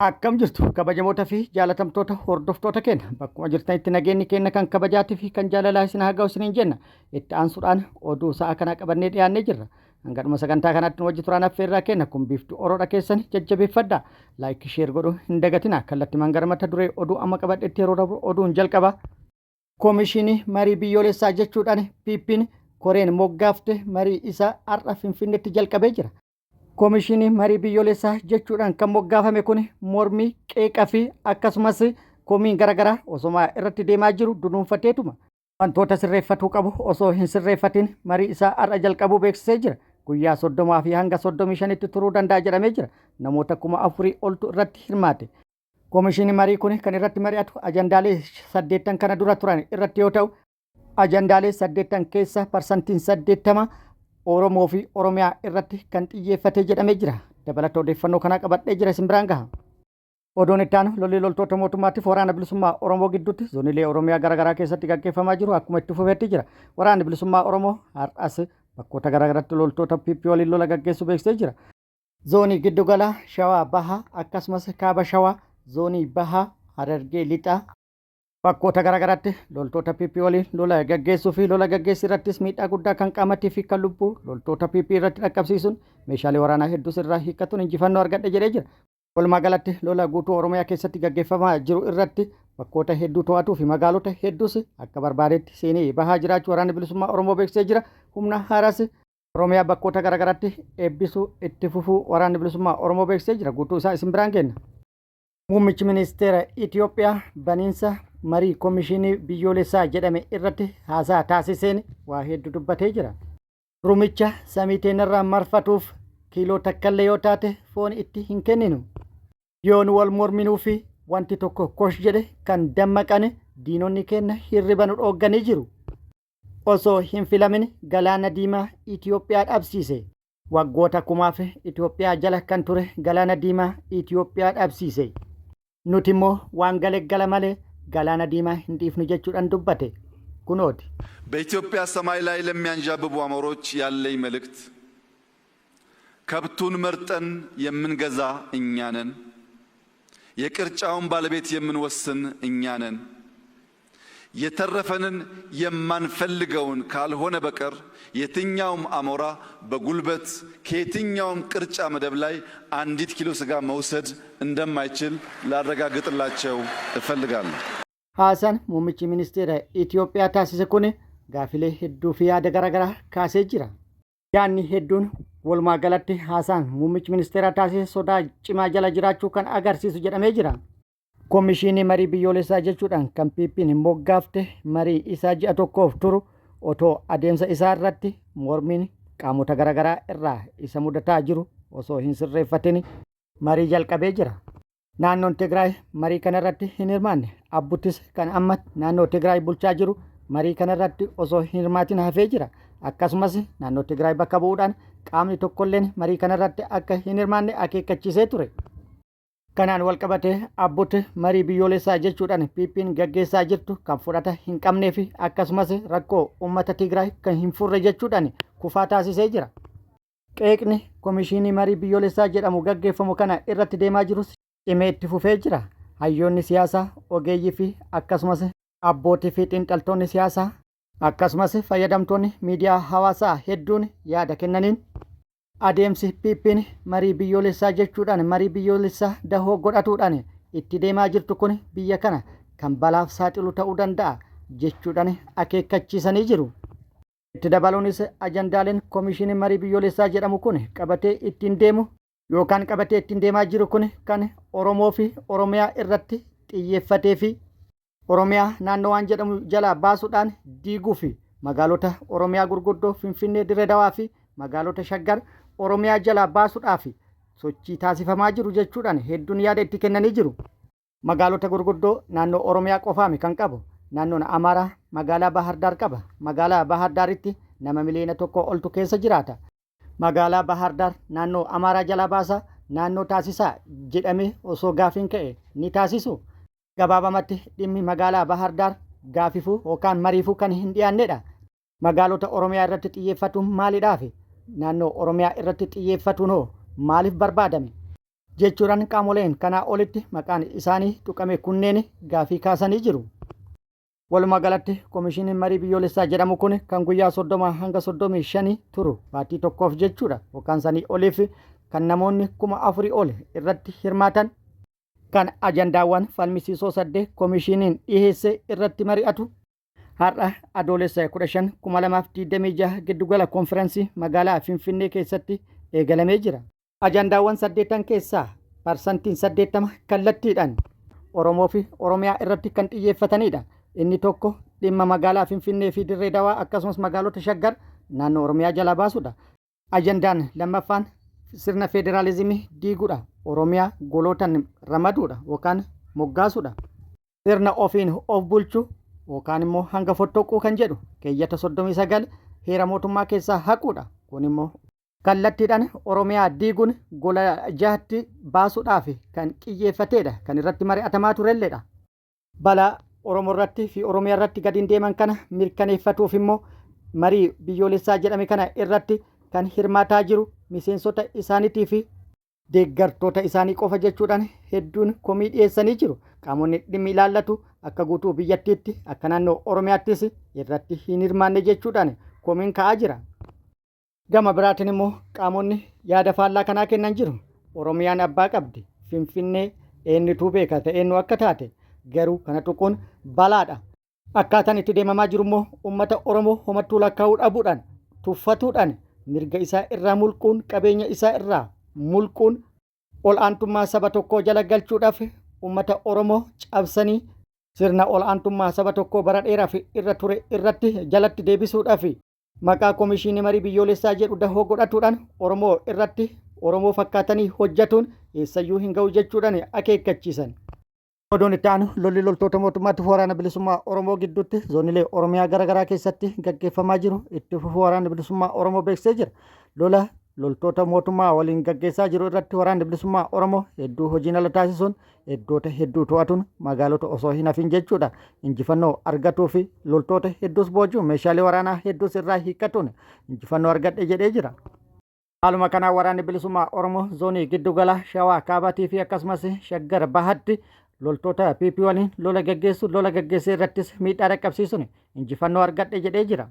Akkam jirtu kabajamoota fi jaalatamtoota hordoftoota keenya bakkuma jirtanitti nageenyi keenya kan kabajaatii fi kan jaalalaa isin haa ga'u isiniin jenna. Itti aansuudhaan oduu sa'a kana qabannee dhiyaannee jirra. Hanga dhuma sagantaa kanaatti nu wajji turaan affeerraa keenya kun biiftuu oroodha keessan jajjabeeffadha. Laayikii sheer godhuu hin dagatina. Kallattimaan gara mata duree oduu amma qabadhetti yeroo dabru oduun jalqaba. Komishinii marii biyyoolessaa jechuudhaan PPn koreen moggaafte marii isaa har'a Finfinneetti jalqabee jira. Komishinii marii biyyoolessaa jechuudhaan kan moggaafame kun mormii, qeeqa fi akkasumas komiin garaagaraa osoma irratti deemaa jiru dunuunfateetuma. Wantoota sirreeffatuu qabu osoo hin sirreeffatin marii isaa har'a jalqabuu beeksisee jira. Guyyaa 30 fi hanga 35tti turuu danda'a jedhamee jira. Namoota 4000 oltu irratti hirmaate. Komishinii marii kun kan irratti mari'atu ajandaalee saddeettan kana dura turan irratti yoo ta'u, Ajandaalee saddeettan keessa parsantiin 80 Oromoo fi Oromiyaa irratti kan xiyyeeffate jedhamee jira. Dabalata odeeffannoo kanaa qabadhee jira isin biraan gaha. Oduun itti aanu lolli loltoota mootummaatiif waraana bilisummaa Oromoo gidduutti zoonilee Oromiyaa garaagaraa keessatti gaggeeffamaa jiru akkuma itti fufetti jira. Waraanni bilisummaa Oromoo har'as bakkoota garaagaraatti loltoota PP waliin lola gaggeessuu beeksisee jira. Zoonii Giddugala Shawaa Bahaa akkasumas Kaaba Shawaa, Zoonii Bahaa, Harargee Lixaa, Bakkoota garaagaraatti loltoota PP waliin lola gaggeessuu fi lola gaggeessi irrattis miidhaa guddaa kan qaamatii fi kan lubbuu loltoota PP irratti dhaqqabsiisuun meeshaalee waraanaa hedduus irraa hiikkatuun injifannoo argadhe jedhee jira. Walumaa galatti lola guutuu Oromiyaa keessatti gaggeeffamaa jiru irratti bakkoota hedduu to'atuu fi magaalota hedduus akka barbaadetti seenee bahaa jiraachuu waraanni bilisummaa Oromoo beeksisee jira. Humna haaraas Oromiyaa bakkoota garaagaraatti eebbisuu itti fufuu waraanni bilisummaa Oromoo beeksisee jira. Guutuu isaa isin biraan geenna. Muummichi Ministeera Itiyoophiyaa baniinsa marii komishinii biyyoolessaa jedhame irratti haasaa taasiseen waa hedduu dubbatee jira. Rumicha samii teenarraa marfatuuf kiiloo takkallee yoo taate foon itti hin kenninu. Yoo nu wal morminuu fi wanti tokko kosh jedhe kan dammaqane diinonni keenna hirriba nu dhoogganii jiru. Osoo hin filamin Galaana Diimaa Itiyoophiyaa dhabsiise. Waggoota kumaaf Itoophiyaa jala kan ture Galaana Diimaa Itoophiyaa dhabsiise. Nuti immoo waan gale gala malee Galaana Diimaa hin dhiifnu jechuudhaan dubbate. Kunooti. በኢትዮጵያ ሰማይ ላይ ለሚያንዣብቡ አሞሮች ያለኝ መልእክት ከብቱን መርጠን የምንገዛ እኛ ነን። የቅርጫውን ባለቤት የምንወስን እኛ ነን። የተረፈንን የማንፈልገውን ካልሆነ በቀር የትኛውም አሞራ በጉልበት ከየትኛውም ቅርጫ መደብ ላይ አንዲት ኪሎ ስጋ መውሰድ እንደማይችል ላረጋግጥላቸው እፈልጋለሁ። Haasaan muummichi ministeera Itoophiyaa taasise kun gaafilee hedduu fi yaada garaagaraa kaasee jira. Yaadni hedduun walumaa galatti haasaan muummichi ministeeraa taasise sodaa cimaa jala jiraachuu kan agarsiisu jedhamee jira. Komishinii marii biyyoolessaa jechuudhaan kan PPn moggaafte marii isaa ji'a tokkoof turu otoo adeemsa isaa irratti mormiin qaamota garaagaraa irraa isa mudataa jiru osoo hin sirreeffatin marii jalqabee jira. Naannoon Tigraay marii kana irratti hin hirmaanne. Abbuttis kan amma naannoo Tigraay bulchaa jiru marii kana irratti osoo hin hirmaatin hafee jira. Akkasumas naannoo Tigraay bakka bu'uudhaan qaamni tokkolleen marii kana irratti akka hin hirmaanne akeekkachiisee ture. Kanaan walqabatee Abbut marii biyyoolessaa jechuudhaan PPn gaggeessaa jirtu kan fudhata hin qabnee fi akkasumas rakkoo uummata Tigraay kan hin furre jechuudhaan kufaa taasisee jira. Qeeqni komishinii marii biyyoolessaa jedhamu gaggeeffamu kana irratti deemaa jirus cimee itti fufee jira. Hayyoonni siyaasaa, ogeeyyii fi akkasumas abbootii fi xiinxaltoonni siyaasaa akkasumas fayyadamtoonni miidiyaa hawaasaa hedduun yaada kennaniin Adeemsi PPn marii biyyoolessaa jechuudhaan marii biyyoolessaa dahoo godhatuudhaan itti deemaa jirtu kun biyya kana kan balaaf saaxilu ta'uu danda'a jechuudhaan akeekkachiisanii jiru. Itti dabaluunis ajandaaleen komishinii marii biyyoolessaa jedhamu kun qabatee ittiin deemu yookaan qabatee ittiin deemaa jiru kun kan Oromoo fi Oromiyaa irratti xiyyeeffatee fi Oromiyaa naannoo waan jedhamu jalaa baasuudhaan diiguu fi magaalota Oromiyaa gurguddoo Finfinnee, Dirree Dawaa fi magaalota Shaggar Oromiyaa jalaa baasuudhaaf sochii taasifamaa jiru jechuudhaan hedduun yaada itti kennanii jiru. Magaalota gurguddoo naannoo Oromiyaa qofaami kan qabu. Naannoon Amaaraa magaalaa Baahar Daar qaba. Magaalaa Baahar Daaritti nama miliyoona tokkoo oltu keessa jiraata. Magaalaa Baahar Daar naannoo Amaaraa jalaa baasaa naannoo taasisaa jedhamee osoo gaafiin ka'e ni taasisuu? Gabaabamatti dhimmi magaalaa Bahar Daar gaafifuu yookaan mariifuu kan hin dhiyaannedha. Magaalota Oromiyaa irratti xiyyeeffatuun maalidhaafi? Naannoo Oromiyaa irratti xiyyeeffatuun hoo maaliif barbaadame? Jechuudhaan qaamoleen kanaa olitti maqaan isaanii tuqame kunneen gaafii kaasanii jiru. Walumaa galatti Komishiniin Marii Biyyoolessaa jedhamu kun kan guyyaa 30 hanga 35 turu baatii tokkoof jechuudha yookaan sanii oliif kan namoonni 4000 ol irratti hirmaatan kan ajandaawwan falmisiisoo sadde komishiniin dhiheesse irratti mari'atu har'a Adoolessa 15, 2026 giddugala konfiransii magaalaa Finfinnee keessatti eegalamee jira. Ajandaawwan saddeettan keessaa parsantiin 80 kallattiidhaan Oromoo fi Oromiyaa irratti kan xiyyeeffatanidha. Inni tokko dhimma magaalaa Finfinnee fi Dirree Dawaa akkasumas magaalota Shaggar naannoo Oromiyaa jalaa baasudha. Ajandaan lammaffaan sirna federaalizimii diiguudha. Oromiyaa golootan ramaduudha yookaan moggaasuudha. Sirna ofiin of bulchu yookaan immoo hanga fottoquu kan jedhu keeyyata 39 heera mootummaa keessaa haquudha. Kun immoo kallattiidhaan Oromiyaa diiguun gola jahatti baasuudhaaf kan qiyyeeffateedha. Kan irratti mari'atamaa turelleedha. Balaa Oromoo irratti fi Oromiyaa irratti gadi deeman kana mirkaneeffatuuf immoo marii biyyoolessaa jedhame kana irratti kan hirmaataa jiru miseensota isaaniitii fi deeggartoota isaanii qofa jechuudhaan hedduun komii dhiyeessanii jiru. Qaamonni dhimmi ilaallatu akka guutuu biyyattiitti akka naannoo Oromiyaattis irratti hin hirmaanne jechuudhaan komiin ka'aa jira. Gama biraatiin immoo qaamonni yaada faallaa kanaa kennan jiru. Oromiyaan abbaa qabdi. Finfinnee eenyutu beeka ta'e eenyu akka taate garuu kana tuquun balaadha. Akkaataan itti deemamaa jiru immoo uummata Oromoo homattuu lakkaa'uu dhabuudhaan tuffatuudhaan mirga isaa irraa mulquun qabeenya isaa irraa mulquun ol aantummaa saba tokkoo jala galchuudhaaf uummata Oromoo cabsanii sirna ol aantummaa saba tokkoo bara dheeraaf irra ture irratti jalatti deebisuudhaaf maqaa Komishinii Marii Biyyoolessaa jedhu dahoo godhatuudhaan Oromoo irratti Oromoo fakkaatanii hojjatuun eessayyuu hin ga'u jechuudhaan akeekkachiisan. Oduun itti aanu lolli loltoota mootummaatti waraana bilisummaa Oromoo gidduutti zoonilee Oromiyaa garaagaraa keessatti gaggeeffamaa jiru itti fufuu waraanni bilisummaa Oromoo beeksisee jira. Lola loltoota mootummaa waliin gaggeessaa jiru irratti waraanni bilisummaa Oromoo hedduu hojiin ala taasisuun iddoota hedduu to'atuun magaalota osoo hin hafin jechuudha. Injifannoo argatuu fi loltoota hedduus booji'u meeshaalee waraanaa hedduus irraa hiikkatuun injifannoo argadhe jedhee jira. Haaluma kanaan waraanni bilisummaa Oromoo zoonii giddugala Shawaa Kaabatii fi akkasumas Shaggar Bahatti loltoota PP waliin lola gaggeessu lola gaggeessee irrattis miidhaa dhaqqabsiisuun injifannoo argadhe jedhee jira.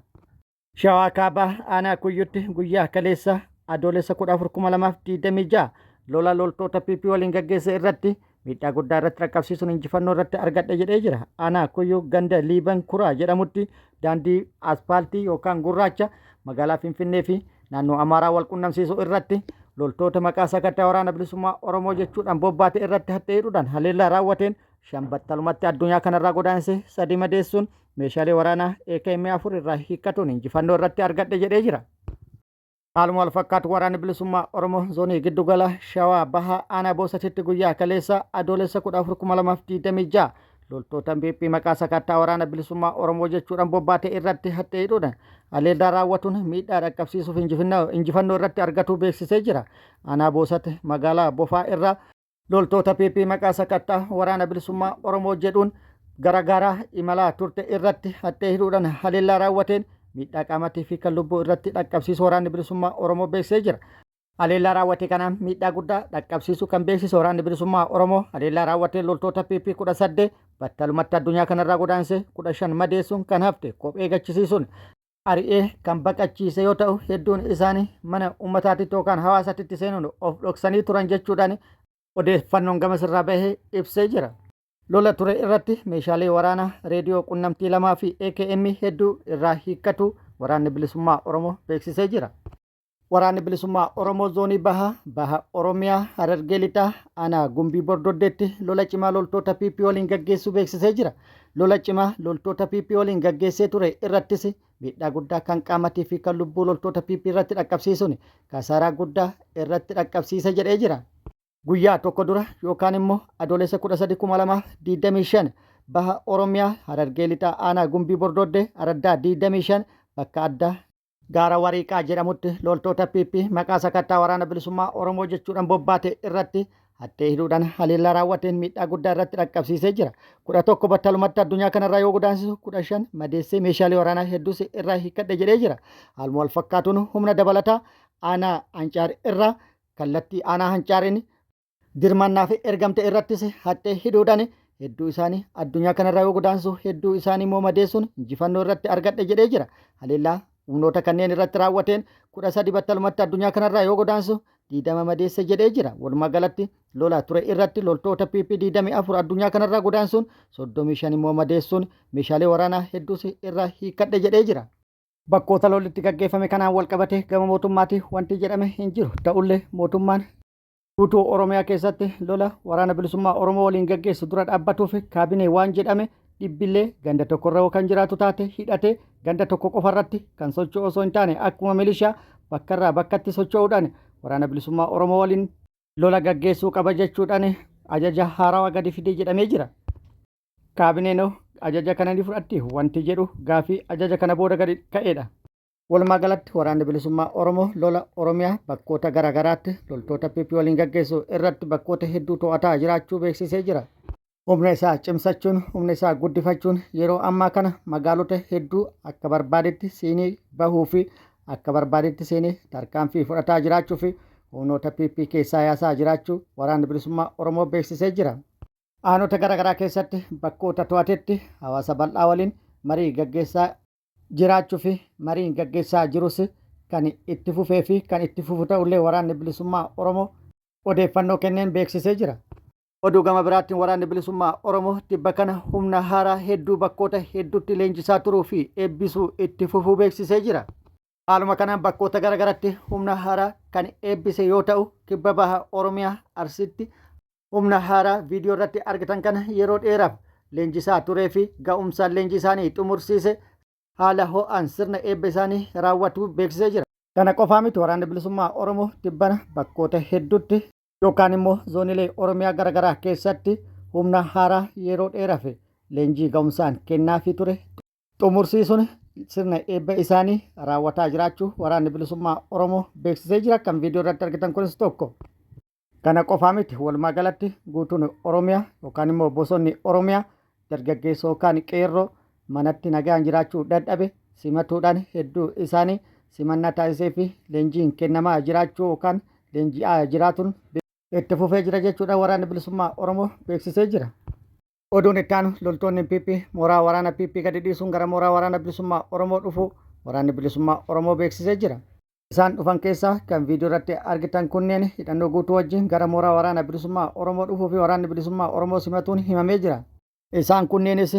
Shawaa Kaabaa Aanaa Kuyyutti guyyaa kaleessa Adoolessa 14,2026 lola loltoota PP waliin gaggeesse irratti miidhaa guddaa irratti dhaqqabsiisuun injifannoo irratti argadhe jedhee jira. Aanaa Kuyyuu ganda Liiban Kuraa jedhamutti daandii aspaaltii yookaan gurraacha magaalaa Finfinnee fi naannoo Amaaraa wal qunnamsiisu irratti loltoota maqaa sakattaa waraana bilisummaa Oromoo jechuudhaan bobbaate irratti haxxee hidhuudhaan haleellaa raawwateen shan battalumatti addunyaa kanarraa godaanse sadi madeessuun meeshaalee waraanaa AKM 4 irraa hiikkatuun injifannoo irratti argadhe jedhee jira. Haaluma wal fakkaatu waraanni bilisummaa Oromoo zoonii giddugala Shawaa Bahaa Aanaa Boosatitti guyyaa kaleessa Adoolessa 14,2026 loltoota PP maqaa sakattaa waraana bilisummaa Oromoo jechuudhaan bobbaate irratti haxxee hidhuudhaan haleellaa raawwatuun miidhaa dhaqqabsiisuuf injifannoo irratti argatuu beeksisee jira. Aanaa Boosat magaalaa Bofaa irraa loltoota PP maqaa sakattaa waraana bilisummaa Oromoo jedhuun gara gaaraa imalaa turte irratti haxxee hidhuudhaan haleellaa raawwateen miidhaa qaamatii fi kan lubbuu irratti dhaqqabsiisu waraanni bilisummaa Oromoo beeksisee jira. Haleellaa raawwate kanaan miidhaa guddaa dhaqqabsiisuu kan beeksise waraanni bilisummaa Oromoo haleellaa raawwateen loltoota PP 18 battalumatti addunyaa kanarraa godaanse 15 madeessuun kan hafte kophee gachisiisuun ari'ee kan baqachiise yoo ta'u hedduun isaanii mana uummataatitti yookaan hawaasatitti seenuun of dhoksanii turan jechuudhaan odeeffannoon gamas irraa bahee ibsee jira. Lola ture irratti meeshaalee waraanaa reediyoo qunnamtii lamaa fi AKM hedduu irraa hiikkatu waraanni bilisummaa Oromoo beeksisee jira. Waraanni Bilisummaa Oromoo Zoonii Bahaa, Baha Oromiyaa, Harargee Lixaa, Aanaa Gumbii Bordoddeetti lola cimaa loltoota PP waliin gaggeessuu beeksisee jira. Lola cimaa loltoota PP waliin gaggeessee ture irrattis miidhaa guddaa kan qaamatii fi kan lubbuu loltoota PP irratti dhaqqabsiisuun kasaaraa guddaa irratti dhaqqabsiise jedhee jira. Guyyaa tokko dura yookaan immoo Adoolessa 13,2025 Baha Oromiyaa Harargee Lixaa Aanaa Gumbii Bordoddee Araddaa 25 bakka addaa Gaara Wariiqaa jedhamutti loltoota PP maqaa sakattaa waraana bilisummaa Oromoo jechuudhaan bobbaate irratti hattee hidhuudhaan haleellaa raawwateen miidhaa guddaa irratti dhaqqabsiisee jira. 11 battalumatti addunyaa kanarraa yoo godaansisu 15 madeessee meeshaalee waraanaa hedduus irraa hiikkadhe jedhee jira. Haaluma wal fakkaatuun humna dabalataa aanaa Ancaar irraa kallattii aanaa Hancaariin Dirmannaaf ergamte irrattis haxxee hidhuudhaan hedduu isaanii addunyaa kanarraa yoo godaansu, hedduu isaanii immoo madeessuun injifannoo irratti argadhe jedhee jira. Haleellaa humnoota kanneen irratti raawwateen 13 battalumatti addunyaa kanarraa yoo godaansu, 20 madeesse jedhee jira. Walumaa galatti lola ture irratti loltoota PP 24 addunyaa kanarraa godaansuun, 35 immoo madeessuun, meeshaalee waraanaa hedduus irraa hiikkadhe jedhee jira. Bakkoota lolli itti gaggeeffame kanaan wal qabate gama mootummaatii wanti jedhame hin jiru. Ta'ullee mootummaan guutuu Oromiyaa keessatti lola Waraana Bilisummaa Oromoo waliin gaggeessu dura dhaabbatuuf kaabinee waan jedhame dhibbillee ganda tokkorra kan jiraatu taate hidhatee ganda tokko qofarratti kan socho'u osoo hin taane, akkuma milishaa bakkarraa bakkatti socho'uudhaan Waraana Bilisummaa Oromoo waliin lola gaggeessuu qaba jechuudhaan ajaja haarawaa gadi fidee jedhamee jira. Kaabineen ajaja kana ni fudhatti wanti jedhu gaafii ajaja kana booda gadi ka'edha. Walumaa galatti Waraanni Bilisummaa Oromoo lola Oromiyaa bakkoota garaagaraatti loltoota PP waliin gaggeessu irratti bakkoota hedduu to'ataa jiraachuu beeksisee jira. Humna isaa cimsachuun, humna isaa guddifachuun yeroo ammaa kana magaalota hedduu akka barbaadetti seenee bahuu fi akka barbaadetti seenee tarkaanfii fudhataa jiraachuu fi humnoota PP keessaa yaasaa jiraachuu Waraanni Bilisummaa Oromoo beeksisee jira. Aanota garaagaraa keessatti bakkoota to'atetti hawaasa bal'aa waliin marii gaggeessaa jiraachuu fi mariin gaggeessaa jirus kan itti fufee fi kan itti fufu ta'ullee Waraanni Bilisummaa Oromoo odeeffannoo kenneen beeksisee jira. Oduu gama biraattiin Waraanni Bilisummaa Oromoo tibba kana humna haaraa hedduu bakkoota hedduutti leenjisaa turuu fi eebbisuu itti fufuu beeksisee jira. Haaluma kanaan bakkoota garaagaratti humna haaraa kan eebbise yoo ta'u, kibba baha Oromiyaa Arsiitti humna haaraa viidiyoo irratti argitan kana yeroo dheeraaf leenjisaa turee fi ga'umsaan leenjii isaanii xumursiise haala ho'aan sirna eebba isaanii raawwatu beeksisee jira. Kana qofaa miti, Waraanni Bilisummaa Oromoo tibbana bakkoota hedduutti yookaan immoo zoonilee Oromiyaa garaagaraa keessatti humna haaraa yeroo dheeraaf leenjii ga'umsaan kennaafii ture xumursiisuun sirna eebba isaanii raawwataa jiraachuu Waraanni Bilisummaa Oromoo beeksisee jira. Kan viidiyoo irratti argitan kunis tokko. Kana qofaa miti, walumaa galatti guutuun Oromiyaa yookaan immoo bosonni Oromiyaa dargaggeessa yookaan qeerroo manatti nagaan jiraachuu dadhabe simatuudhaan hedduu isaanii simannaa taasisee fi leenjiin kennamaa jiraachuu yookaan leenji'aa jiraatuun itti fufee jira jechuudha Waraanni Bilisummaa Oromoo beeksisee jira. Oduun itti aanu loltoonni PP mooraa waraana PP gadi dhiisuun gara mooraa Waraana Bilisummaa Oromoo dhufuu Waraanni Bilisummaa Oromoo beeksisee jira. Isaan dhufan keessaa kan viidiyoo irratti argitan kunneen hidhannoo guutuu wajjin gara mooraa Waraana Bilisummaa Oromoo dhufuu fi Waraanni Bilisummaa Oromoo simatuun himamee jira. Isaan kunneenis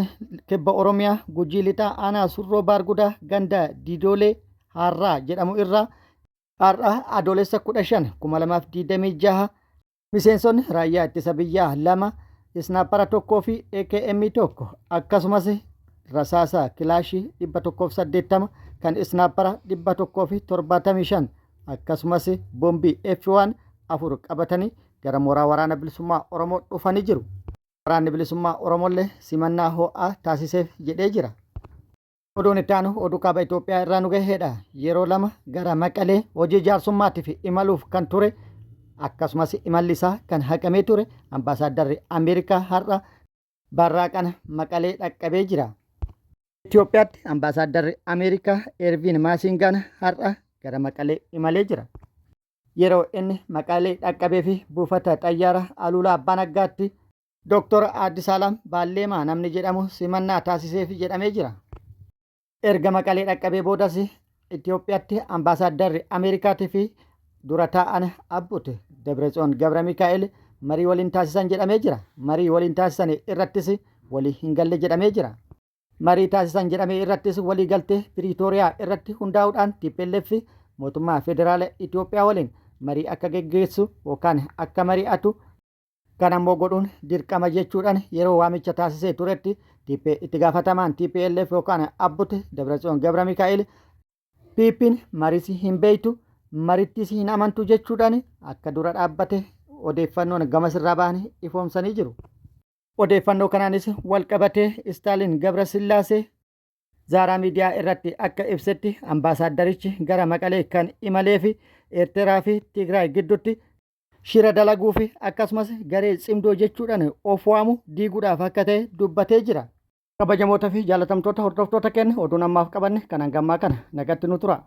kibba Oromiyaa Gujii Lixaa aanaa Surroo Baargudaa ganda Didoolee Haarraa jedhamu irraa har'a Adoolessa 15 2026 miseensonni raayyaa ittisa biyyaa lama, isnaappara tokkoo fi AKM tokko, akkasumas rasaasa kilaashii 180, kan isnaappara 175, akkasumas boombii F1 afur qabatanii gara mooraa Waraana Bilisummaa Oromoo dhufanii jiru. Waraanni Bilisummaa Oromollee simannaa ho'aa taasiseef jedhee jira. Oduun itti aanu oduu kaaba Itoophiyaa irraa nu gaheedha. Yeroo lama gara Maqalee hojii jaarsummaatiif imaluuf kan ture, akkasumas imalli isaa kan haqamee ture ambaasaaddarri Ameerikaa har'a barraaqana Maqalee dhaqqabee jira. Itoophiyaatti ambaasaaddarri Ameerikaa Erviin Maasingaan har'a gara Maqalee imalee jira. Yeroo inni Maqalee dhaqqabee fi buufata xayyaara Aluulaa Abbaa Naggaatti Dooktor Addisaalam Baalleemaa namni jedhamu simannaa taasiseef jedhamee jira. Erga Maqalee dhaqqabee boodas Itoophiyaatti ambaasaaddarri Ameerikaatii fi dura taa'an Abbut Dabretsiyoon Gabra Mikaa'el marii waliin taasisan jedhamee jira. Marii waliin taasisan irrattis walii hin galle jedhamee jira. Marii taasisan jedhame irrattis walii galtee Piriitooriyaa irratti hundaa'uudhaan TPLF mootummaa federaala Itoophiyaa waliin marii akka geggeessu yookaan akka mari'atu, kan ammoo godhuun dirqama jechuudhaan yeroo waamicha taasisee turetti itti gaafatamaan TPLF yookaan Abbut Dabratsiyoon Gabra Mikaa'el PP'n mariis hin beektu, marittis hin amantu jechuudhaan akka dura dhaabbate odeeffannoon gamasirraa bahan ifoomsanii jiru. Odeeffannoo kanaanis wal qabatee Istaaliin Gabra Sillaasee Zaaraa Miidiyaa irratti akka ibsetti, ambaasaaddarichi gara Maqalee kan imalee fi Eertiraa fi Tigraay gidduutti shira dalaguu fi akkasumas garee Tsimdoo jechuudhaan of waamu diiguudhaaf akka ta'e dubbatee jira. Kabajamoota fi jaalatamtoota hordoftoota keenya, oduun ammaaf qabanne kan hangammaa kana, nagatti nu tura.